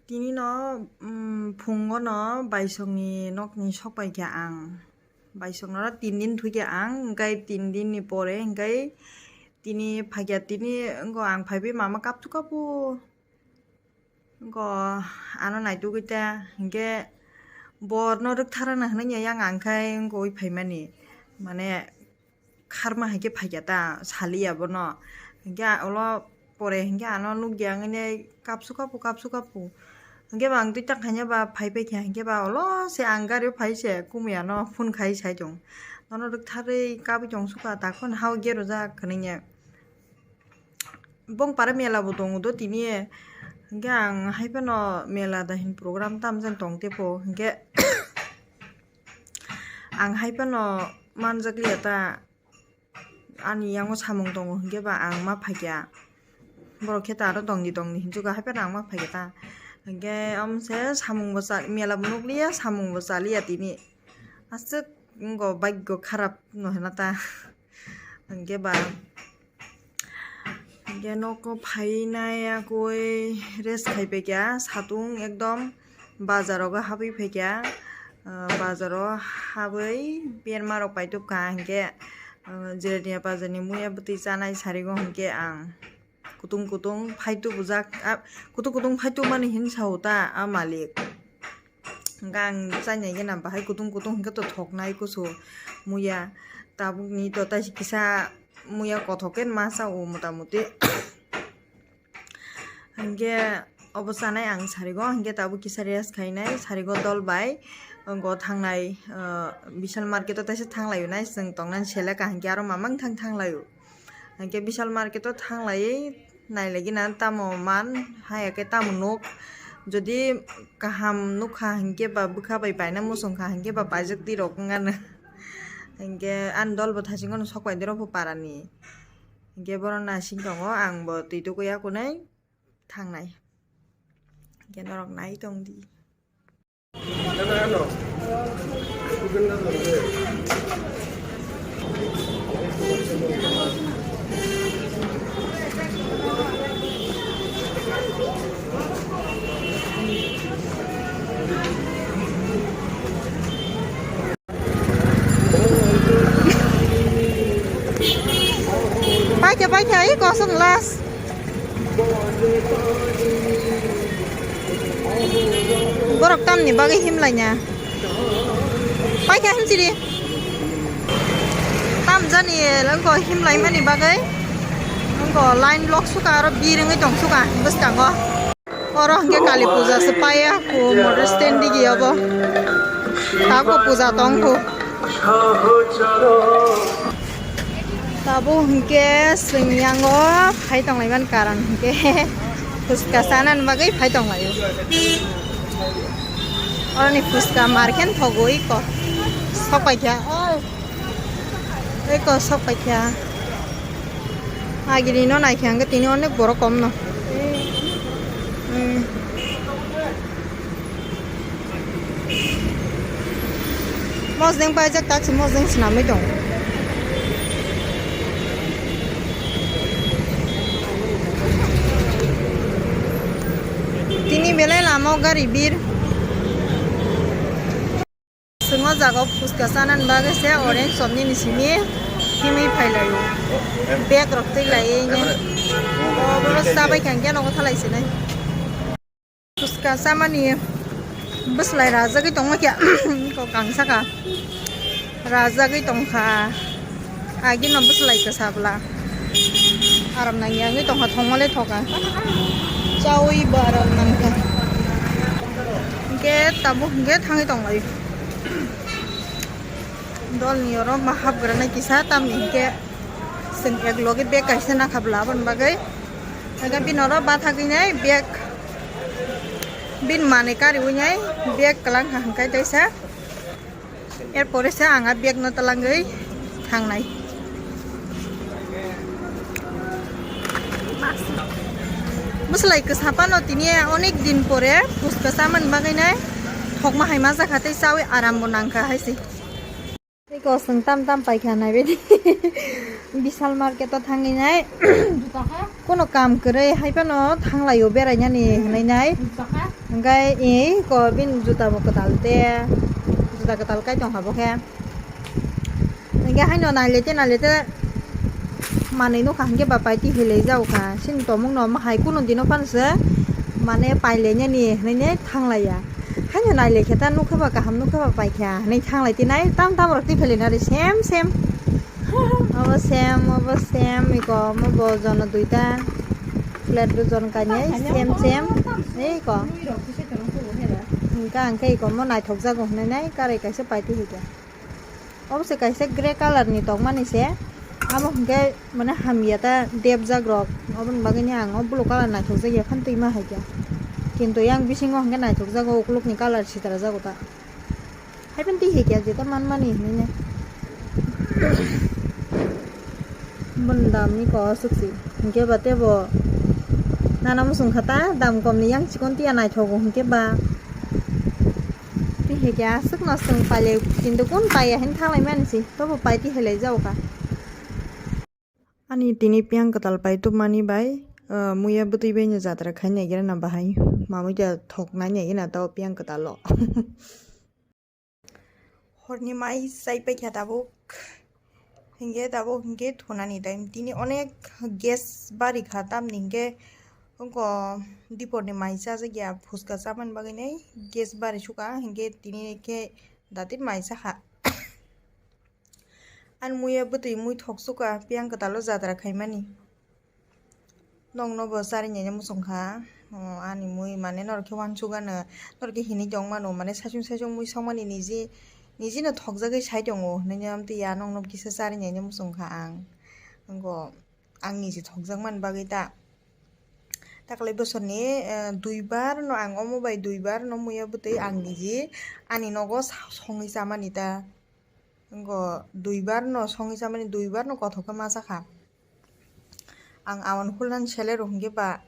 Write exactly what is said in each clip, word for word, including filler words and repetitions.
Tini no, um, phungo no baisongni nokni sok pai kha ang. Baisongno tin din thwi kha ang, hwnkhe tin din ni pore hwnkhe tini phai kha, tini wngkha ang phaiwi mama kapsu kapu. Wngkha ano naitugwi ta, hwnkhe borno rwktharana hwnwi yang ang khai wngkha ui phaimani. Mane, kharma hai khe phai kha ta, saliya bono. Hwnkhe a-, ulo pore hwnkhe ano nukya wngwi kapsu kapu, kapsu kapu. Hwnkhe ba ang twi ta khaina ba phai phai kha, hwnkhe ba ulo se ang gari o phai se kumui ano phone khai sai tong. Nono rwktharwi kabui tong sukha, ta phone hao gero jak hwnwi. Bongpara mela bo tongo do tini, hwnkhe ang hai phano mela da hin program tam jani tong tei pho, hwnkhe ang hai phano manjak liya ta. Ani yango samung tongo hwnkhe ba ang ma phaikha. Borok khe ta aro tongdi tongdi hinsuka, hai phano ang ma phaikha ta. Hwnkhe omo se samung bo cha, mela bo nukliya, samung bo chaliya tini. Aswk wngkha bhagyo kharap no hwna ta. Hwnkhe ba, hwnkhe nogo phainai agoi rest khai paikha, satung ekdom bazar rogo habwi phaikha. Ah, bazar o habwi berma rok paitubkha, hwnkhe, ah, jirania bazar ni muya bwtwi chanai sarigo hwnkhe ang kutung kutung phaitu bujak, ah, kutung kutung phaitu mani hin sao ta a malik. Hwnkhe ang chainai gana bahai kutung kutung hwnkhe to thoknai kusu muya, tabukni to taisi kisa muya kothok khe ma sao mota moti. Hwnkhe obo chanai ang sarigo, hwnkhe tabuk kisa rest khainai, sarigo dol bai, wngkha thangnai, ah, Vishal market o taisa thanglaio nai, chwng tongnani seleka hwnkhe aro mamang thang thanglaio. Hwnkhe Vishal market o thanglaiwi nailai gina tamo man, haya khe tamo nuk. Jodi kaham nukha hwnkhe ba bwkha bai paina muchungkha hwnkhe ba paijak twi rok wngano. Hwnkhe ani dol bo thachingano sok pai de rok bo parani. Hwnkhe bono nasing tongo, ang bo twi tukui akunai thangnai. Hwnkhe norok nai tongdi. Paikha, paikha, i kosong last. Borok tamni bagwi himlaina. Paikha himsiri. Tamjani wngkha himlaimani bagwi. Wngkha line block suka aro bir wngwi tong suka bwskango. Oro hwnkhe Kali puja se paiya, ku motor stand digi obo. Tako puja tong ku. Tabuk hwnkhe chwng yango phai tonglaimani karon hwnkhe phuska chanani bagwi phai tonglaio. Oroni phuska markhe thogwi ko sok paikha. Oi. Eko sok paikha. Agini no naikha hwnkhe tini onek borok kom no. Hmm. Mosdeng paijak, taksi mosdeng swnamwi tongo. Tini belai lama o gari bir. Chwng o jaga o phuska chanani bagwi se orange chomni ni simi himwi phai lai o. Bag rok twi lai ene. O boro chabai kha hwnkhe nogo thalai sinai. Phuska chamani bwslai rajagwi tongma khe kok ang saka. Rajagwi tongkha. Agino bwslai kwsa bwla. Aram nangya wngwi tongkha, thongmale thoka. Chawi bo aram nangkha. Hwnkhe tabuk hwnkhe thangwi tonglaio. Dolni oro ma hapgranai kisa, tamni hwnkhe chwng ek loge bag kaisa nakha bwla aboni bagwi. Hwnkhe bini oro bathagwi nai bag, bini manwi kariwi nai bag kwlangkha hwnkhe teisa. Erpore se ang a bag no twlangwi thangnai. Bwslai kwsa phano tini onek din pore phuska chamani bagwi nai thokma hai ma jakha tei chawi aram bo nangkha hai se. Tei kosong tam tam paikha nai bedi. Bishal market o thangwi nai. Kono kam kwrwi hai phano thanglaio berainani hwnwi nai. Hwnkhe iko bini juta bo kwtal te, juta kwtal kai tongkha bo khe. Hwnkhe haino nailete nailete manwi nukha hwnkhe ba paiti hilai jago kha. Chini tongmungno omo hai kunu dino phano se mane pailainani hwnwi ne thanglaiya. Haino nailekhe ta nukha ba kaham nukha ba paikha hwnwi thanglai tinai tam tam rok tiphelaina ri sem sem. Obo sem, obo sem, iko omo bo jono duita, plate bo jon kainwi, sem sem. Iko. Hwnkhe ang khe iko omo naithok jago hwnwi nai, karai kaisa paiti hwnkhe. Obo se kaisa grey colour ni tongmani se. Amo hwnkhe mane hamya ta depjak rok. Oboni bagwi ni ang o blue colour naithok jakya phano twi ma hai khe. Kintu yang bisingo hwnkhe naithok jago, ukuluk ni colour sitra jago ta. Hai phano twi hai khe jeta manmani hinwi ne. Boni dam ni ko aswk si. Hwnkhe ba tebo nana muchung kha ta, dam kom ni yang chikon tiya naithogo hwnkhe ba. Twi hai khe aswk no chwng pailai, kintu kun paiya hin thanglai mani si, tobo pai twi hai lai jao kha. Ani tini piyang kwtal pai tubmani bai, ah, muya bwtwi bai no jatra khai nai gira na bahai, mamui ta thok nai nai gina tao piyang kwtal o. Horni mai chai paikha tabuk. Hingke tabuk hingke thunani time. Tini onek gas bari kha, tamni hingke wngko diporni mai chajakya phuska chamani bagwi nai gas bari sukha. Hingke tini khe datir mai chakha. Ani muya bwtwi mui thok sukha, piyang kwtalo jatra khaimani. Nokno bo charinaino muchung kha. O, ani mui mane norok khe uansuk gano, norok khe hinwi tong mano, mane saichung saichung mui sokmani niji, niji no thokjagwi sai tongo hinwi no amtwi ya nokno kisa charinaino muchung kha ang. Wngkho ang niji thokjakmani bagwi ta. Taklai bosorni, eh, duibar no ang omo bai duibar no muya bwtwi ang niji ani nogo sa-, songwi chamani ta. Wngkho duibar no songwi chamani, duibar no kothok khe ma chakha. Ang awan hulan sele rw hwnkhe ba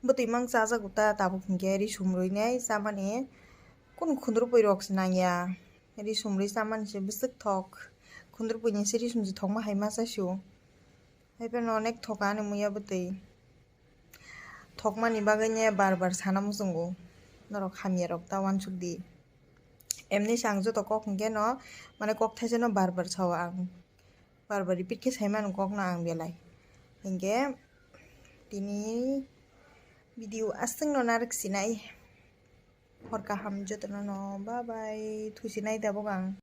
bwtwi mang chajago ta, tabuk hwnkhe ri sumrwi nai chamani. Kunu khundrupui rok se nangya, ri sumrwi chamani se bwswk thok. Khundrupui ni se ri sumjwi thokma hai ma chasio. Hai phano onek thoka ani muya bwtwi. Thokmani bagwi ne bar bar sana muchungo. Norok hamya rok ta uansuk di. Emni se ang joto kok hwnkhe no, mane kok thaisa no bar bar sao ang. Bar bar repeat khe sai mano kok no ang belai. Hwnkhe tini video aswk no narwk sinai. Hor kaham joto no, bye bye. Thusinai tabuk ang.